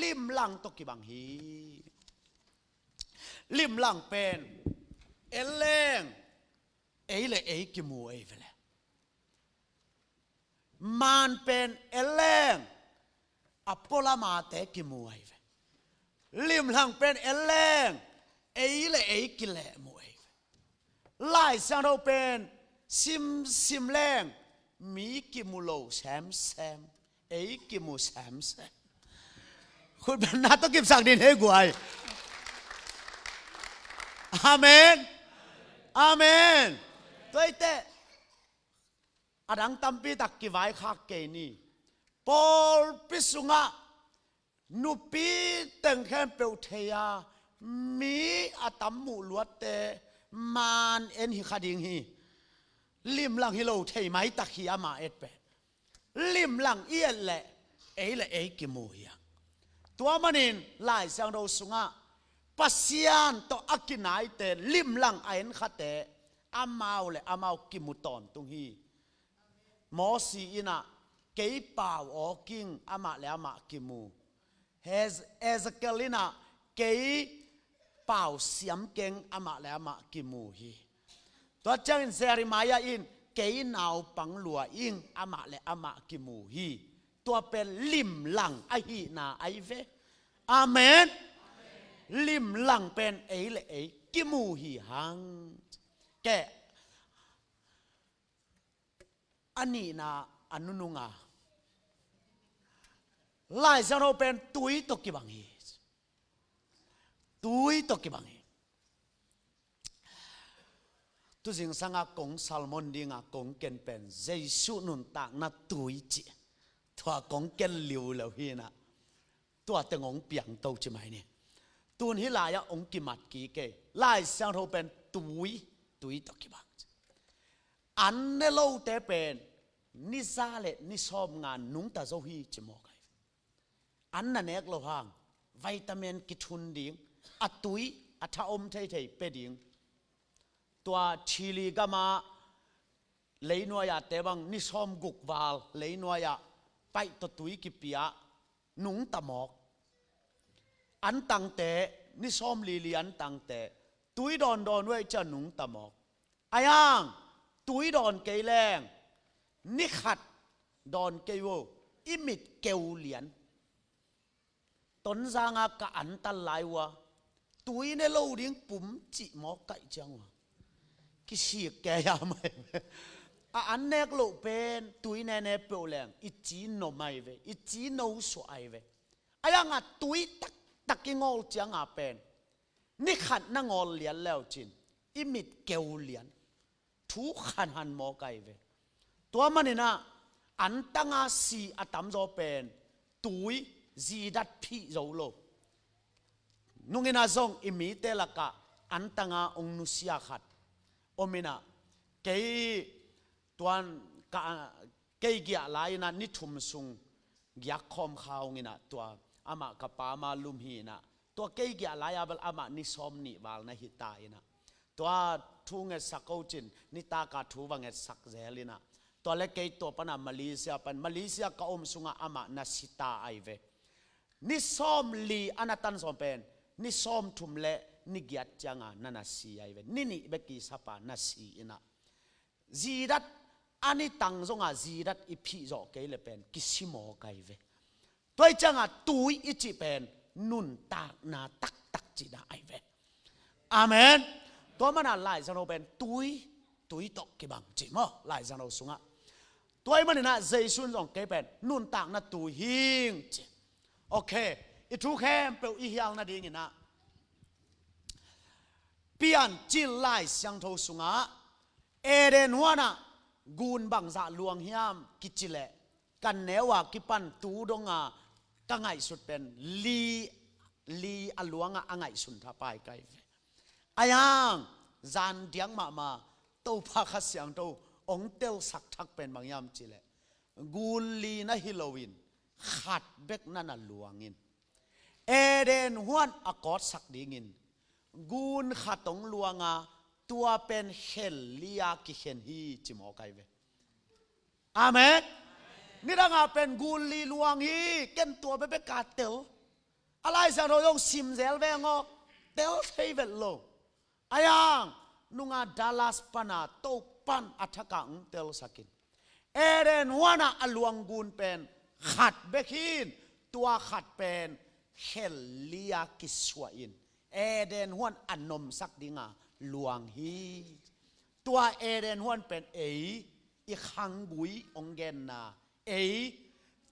limlang tawh kibang hi. Limlang pen en leng ei le ei kimu ei ve le. Maan pen en leng a pualamate kimu ei ve. Limlang pen en leng ei le ei kilehmu ei ve. Lai Siangtho pen simsim leng mi kimu lo semsem, ei kimu semsem. Khut beng na tawh kipsak din hei guai. Amen. Amen. Tuaite adang tampi tak kivaikhak kei ni. Pawlpi sungah nupi teng khempeuh thei a, mi a tam muh luatte maan en hi kha ding hi. Limlang hi lo thei maitak hi amah et pen. Limlang i et leh ei le ei kimu hi a. Tua manin Lai Siangtho sungah Pasian tawh a kinaite limlang a en khate amau le amau kimu tawntung hi. Mosi in ah kei pau aw keng amah le amah kimu. Hez- Ezekiel in ah kei pau siam keng amah le amah kimu hi. Tua ciangin Jeremiah in kei naupang lua ing amah le amah kimu hi. Tua pen limlang ahihna ahi ve. Amen. Limlang pen ei le ei kimu hi hang. Kei a nihna a nununga Lai Siangtho pen tui tawh kibang hi. Tui tawh kibang hi. Tuzingsanga kong sermon dinga kong ken pen Jesu nuntakna tui cih tua kong ken liu lo hi na. Tua teng hong piangto ci mai ni. Tun hih lai-ah hong kimat kik ei. Lai Siangtho pen tui, tui tawh kibang. An ne lote pen ni za le ni sawmnga nungta zo hi ci mawk ai. An na nek loh hang vitamin kithun ding, a tui a tha om theithei pe ding. Tua Chile gama leinuai-ah te bang ni sawmguk val leinuai-ah paih tawh tui kipia nungta mawk. Antangte, ni sawmlili antangte tui dawndawn uh ei cia nungta mawk. Ahi hang tui dawn kei leng ni khat dawn kei uh, i mit keu lian. Tonzanga ka antan lai uh a tui ne lo ding pum cih mawk kaih ciang uh a kisik kei a mai. A an nek loh pen tui nene peuh leng i ci no mai ve, i ci no suah ai ve. Ahi hanga tui taktak i ngawl cianga pen ni khat na ngawl lian leu cin i mit keu lian. Thu khanhan mawk ai ve. Tua maninah antanga si a tamzaw pen tui zidat phih zo lo. Nungina zong i mite lakah antanga ong nusia khat ominah kei tuan ka, kei giah lai-inah ni thum sung giak khawm kha ong inah tua amah ka pa ma lum hi inah tua kei giah lai-a bel amah ni sawm nih val na hi ta inah tua thu ngetsak ko cin nitaka thu va ngetsak zel inah tua le kei tua pana Malaysia pan Malaysia ka om sungah amah na si ta ai ve. Ni sawm li a na tan sawm pen ni sawm thum le ni giat cianga na na si ai ve. Ni nih bek kisapa na si inah zidat a ni tang zonga zidat i phih zawh kei le pen kisimaw kai ve. Tua i cianga tui i cih pen nuntakna taktak cihna ai ve. Amen. Tua mana Lai Siangtho pen tui, tui tawh kibang cih maw Lai Siangtho sungah. Tua i maninah Jesu in zong kei pen nuntakna tui hing cih. Ok. I thu khempeuh i hial nadinginah Piancil Lai Siangtho sungah Eden huanah gun bangzah luang hiam kici leh kan neu a kipan tu donga ka ngaihsut pen li, li a luangah a ngaihsun thapai kai ve. Ahi hang zan diak mahmah Topa Kha Siangtho hong telsak thak pen bang hiam ci leh gun li na hi loin khat bek na na luangin Eden huan a kawtsak dingin gun khat hong luanga, tua pen khel li-a kikhen hi, ci mawk ai ve. Amen. Nidanga pen gun li luang hi, ken tua bekbeka tel. A Lai Siangtho zong sim zel veng aw, tel thei vet lo. Ayang, nunga Dallas pana Topan a thaka hong telsakin, Eden huana a luang gun pen khat bek hi-in, tua khat pen khel li-a kisuahin Eden huan a nomsak dinga luang hi. Tua Eden huan pen ei i khanggui hong genna, ei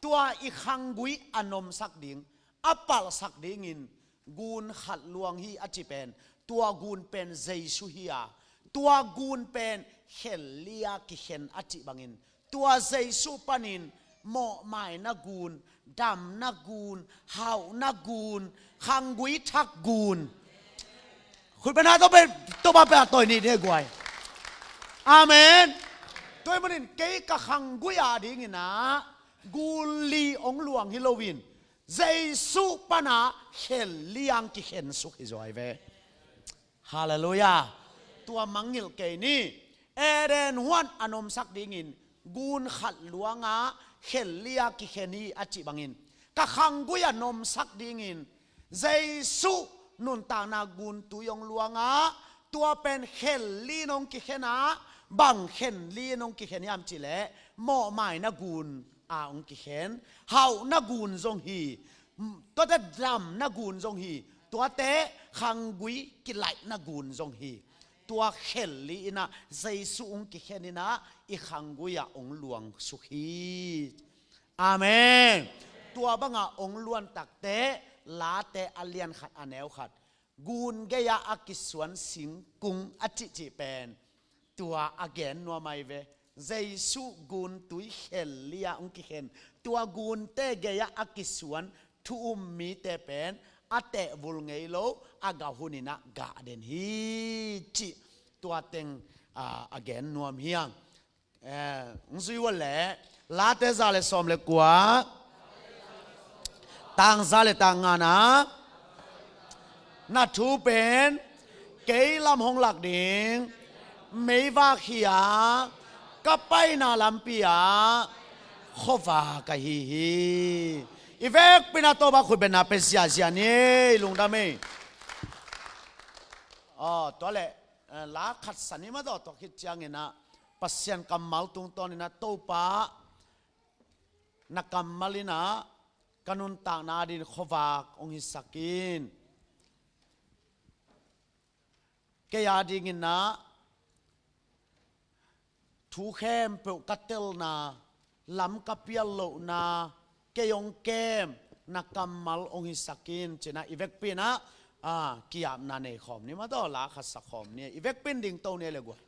tua i khanggui a nomsak ding, a palhsak dingin gun khat luang hi a ci pen, tua gun pen Jesu hi a, tua gun pen khel li-a kikhen a cih bangin, tua Jesu panin mawhmaina gun, damna gun, hauhna gun, khanggui thak gun. Khut beng a, Topa, Topa pen a tawi ni de guai. Amen. Tua ahih manin kei ka khanggui a dingin ah gun li hong luang hi loin, Jesu pana khel li-a hong kikhensuk hi zaw ai ve. Halleluiah. Tua mangngilh kei ni. Eden huan a nomsak dingin gun khat luanga khel li-a kikhen hi a cih bangin, ka khanggui a nomsak dingin Jesu nuntakna guntui hong luanga, tua pen khel li-in hong kikhen a, bang khel li-in hong kikhen hiam cih leh mawhmaina gun a hong kikhen, hauhna gun zong hi, tuate damna gun zong hi, tuate khanggui kilaihna gun zong hi. Tua khel li-in ah Jesu hong kikhen in ah i khanggui ah hong luangsuk hi. Amen. Tua banga hong luan takte Late a lian khat a neu khat, gun gei-ah a kisuan singkung a cihcih pen tua a gen nuam ai ve. Jesu guntui khel li-a hong kikhen, tua gunte gei-ah a kisuan thu um mite pen a tehvul ngei lo, a gah hunin ah gah den hi cih tua teng, ah, a gen nuam hi hang. Eh, hong zui uh leh, Late za le sawm le kua, tang za le tang ngana, na thu pen kei lam hong lak ding meivak hi a, ka paina lampi ah khuavak ahi hi. I vekpi-in ah Topa khut bengna pe ziahziah ni, lungdam ei. Aw, tua leh, eh, la khat san i mah tawh, tua khit ciangin ah Pasian kammal tungtawnin ah Topa, na kammal in ah ka nuntakna adingin khuavak hong hisak in. Kei adingin ah thu khempeuh ka telna, lam ka pial lohna, kei hong kem, na kammal hong hisak in, ci-in ah i vekpi-in ah, ah, ki-apna nei khawm ni mah tawh, la khat sa khawm ni. I vekpi-in dingto ni le guai.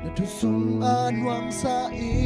Na thu sung a nuamsa i